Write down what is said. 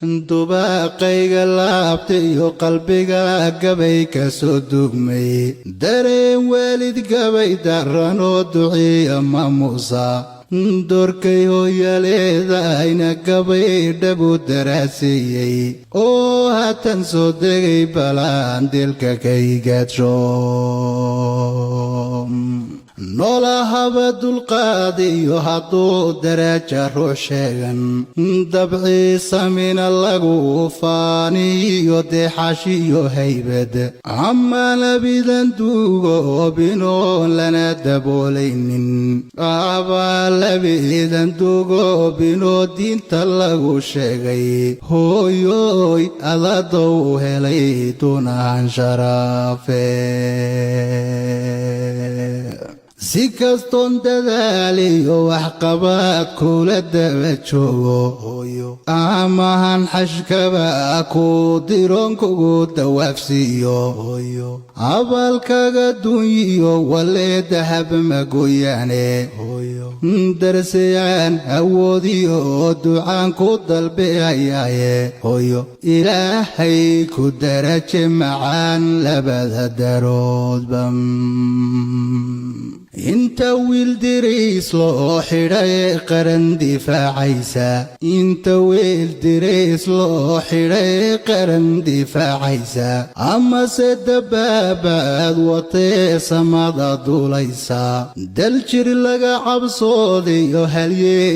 Dubaaqayga laabta iyo qalbiga gabay ka soo dugmay, dareen waalid gabay daranoo duciya maamuusa, doorkay hooyaleedahayna gabay dhabu daraaseeyey oo haatan soo degay balaan dilka kaygadsho. Noolahaba dulqaad iyo hadduu daraja ruux sheegan, dabciisamina lagu faaniyo deexashiyo haybad, ama labidan duugoobinoon lana daboolaynin, abaa labidan duugoobinoo diinta lagu sheegay, hooyooy adadow helay dunahan sharaafe. Si kastoon dadaaliyo waxqabaad kula daba joogo, amahan xashkaba ku diroon kugu dawaafsiiyo, abaalkaga dunyiyo walee dahab ma goyaane, darsayaan awoodiyo ducaan ku dalbihayaaye, hooyo Ilaahay ku daraje macaan labada daroodba. Inta wiil dirays loo xidhay qaran difaacaysa, inta wiil dirays loo xidhay qaran difaacaysa, amase dabaabaad watee samada duulaysa, daljir laga cabsoodiyo halyey.